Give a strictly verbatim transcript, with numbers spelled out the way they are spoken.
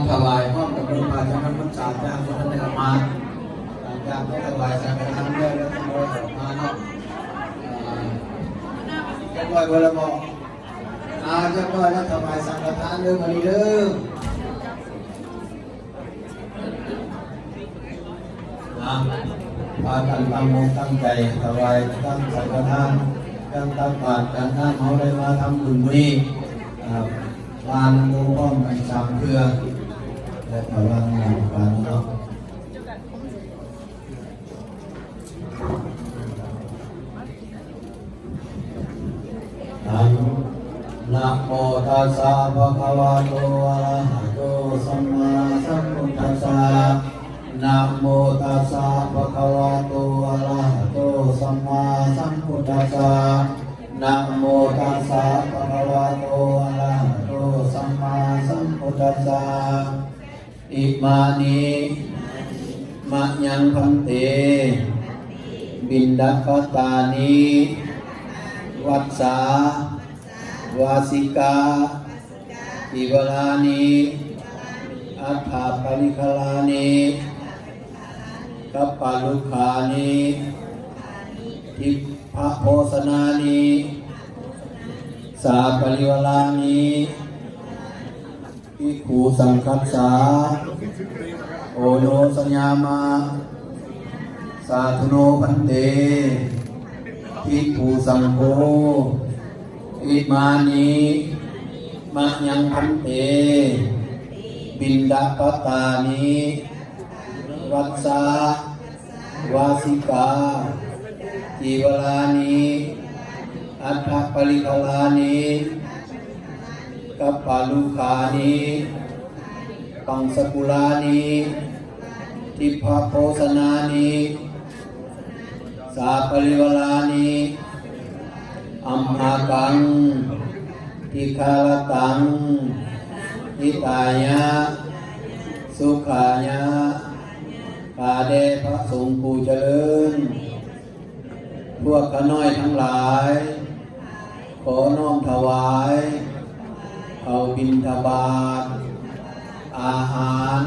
ถวายพร้อมกับเงินพระจำนำพรรษาจ้างคนนั้นได้ออกมา หลังจากที่ถวายสังฆทานแล้ว แล้วก็ออกมาเนาะ อ่า เรียบร้อยหมดแล้วบอก อ่า เรียบร้อยแล้ว ถวายสังฆทานเด้อ มานี่เด้อ นะ พากันตั้งอกตั้งใจถวายทั้งสังฆทาน ทั้งตักบาตร ทั้งน้ำ เฮาได้มาทำบุญมื้อนี้ อ่า วางหมู่พร้อมกันสามเทื่อ และก็วางหมู่กันเนาะ ตัง Namo tassa bhagavato arahato sammāsambuddhassa. Namo tassa bhagavato arahato sammāsambuddhassa. Namo tassa bhagavato arahato sammāsambuddhassa. Imāni mayaṃ bhante piṇḍapātāni vassa vāsikā cīvarāni aṭṭhaparikkharāni kappālukkāni dibbabhojanāni saparivārāni bhikkhusaṅghassa oṇojayāma. Sādhu no bhante bhikkhusaṅgho. Imāni mayaṃ bhante piṇḍapātāni vassa vāsikā cīvarāni aṭṭhaparikkharāni kappālukkāni paṃsakulāni dibbabhojanāni saparivārāni amhākaṃ dīgharattaṃ hitāya sukhāya. ข้าแต่พระสงฆ์ผู้เจริญ พวกข้าน้อยทั้งหลาย ขอน้อมถวาย ข้าวบิณฑบาต อาหาร